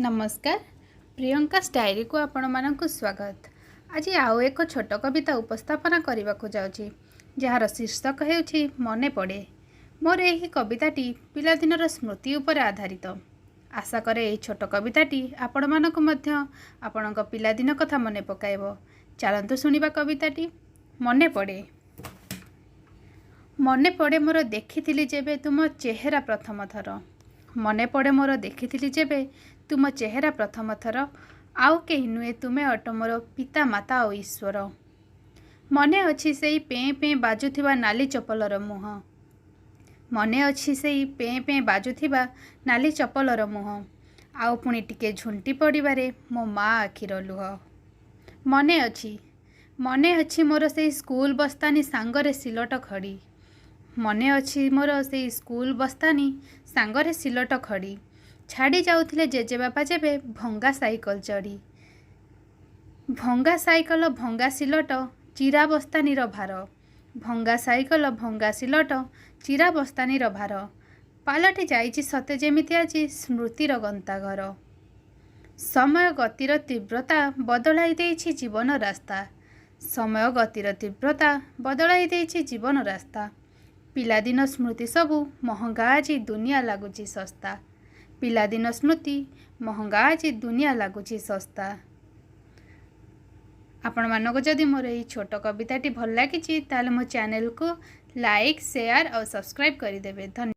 ନମସ୍କାର, ପ୍ରିୟଙ୍କା ଷ୍ଟାଇଲକୁ ଆପଣମାନଙ୍କୁ ସ୍ୱାଗତ। ଆଜି ଆଉ ଏକ ଛୋଟ କବିତା ଉପସ୍ଥାପନା କରିବାକୁ ଯାଉଛି, ଯାହାର ଶୀର୍ଷକ ହେଉଛି ମନେ ପଡ଼େ। ମୋର ଏହି କବିତାଟି ପିଲାଦିନର ସ୍ମୃତି ଉପରେ ଆଧାରିତ। ଆଶା କରେ ଏହି ଛୋଟ କବିତାଟି ଆପଣମାନଙ୍କୁ ମଧ୍ୟ ଆପଣଙ୍କ ପିଲାଦିନ କଥା ମନେ ପକାଇବ। ଚାଲନ୍ତୁ ଶୁଣିବା କବିତାଟି ମନେ ପଡ଼େ। ମନେ ପଡ଼େ ମୋର ଦେଖିଥିଲି ଯେବେ ତୁମ ଚେହେରା ପ୍ରଥମ ଥର। ମନେ ପଡ଼େ ମୋର ଦେଖିଥିଲି ଯେବେ ତୁମ ଚେହେରା ପ୍ରଥମ ଥର, ଆଉ କେହି ନୁହେଁ, ତୁମେ ଅଟ ମୋର ପିତା ମାତା ଆଉ ଈଶ୍ୱର। ମନେ ଅଛି ସେଇ ପେଁ ପେଁ ବାଜୁଥିବା ନାଲି ଚପଲର ମୁହଁ। ମନେ ଅଛି ସେଇ ପେଁ ପେଁ ବାଜୁଥିବା ନାଲି ଚପଲର ମୁହଁ, ଆଉ ପୁଣି ଟିକେ ଝୁଣ୍ଟି ପଡ଼ିବାରେ ମୋ ମା ଆଖିର ଲୁହ। ମନେ ଅଛି, ମନେ ଅଛି ମୋର ସେଇ ସ୍କୁଲ ବସ୍ତାନି ସାଙ୍ଗରେ ସିଲଟ ଖଡ଼ି। ମନେ ଅଛି ମୋର ସେଇ ସ୍କୁଲ ବସ୍ତାନି ସାଙ୍ଗରେ ସିଲଟ ଖଡ଼ି, ଛାଡ଼ି ଯାଉଥିଲେ ଜେଜେବାପା ଯେବେ ଭଙ୍ଗା ସାଇକଲ ଚଢ଼ି। ଭଙ୍ଗା ସାଇକଲ, ଭଙ୍ଗା ସିଲଟ, ଚିରା ବସ୍ତାନିର ଭାର। ଭଙ୍ଗା ସାଇକଲ, ଭଙ୍ଗା ସିଲଟ, ଚିରା ବସ୍ତାନିର ଭାର ପାଲଟି ଯାଇଛି ସତେ ଯେମିତି ଆଜି ସ୍ମୃତିର ଗନ୍ତାଘର। ସମୟ ଗତିର ତୀବ୍ରତା ବଦଳାଇ ଦେଇଛି ଜୀବନ ରାସ୍ତା। ସମୟ ଗତିର ତୀବ୍ରତା ବଦଳାଇ ଦେଇଛି ଜୀବନ ରାସ୍ତା। ପିଲାଦିନ ସ୍ମୃତି ସବୁ ମହଙ୍ଗା, ଆଜି ଦୁନିଆ ଲାଗୁଛି ଶସ୍ତା। ପିଲାଦିନ ସ୍ମୃତି ମହଙ୍ଗା, ଆଜି ଦୁନିଆ ଲାଗୁଛି ଶସ୍ତା। ଆପଣମାନଙ୍କୁ ଯଦି ମୋର ଏହି ଛୋଟ କବିତାଟି ଭଲ ଲାଗିଛି, ତାହେଲେ ମୋ ଚ୍ୟାନେଲକୁ ଲାଇକ୍, ସେୟାର ଆଉ ସବସ୍କ୍ରାଇବ୍ କରିଦେବେ। ଧନ୍ୟବାଦ।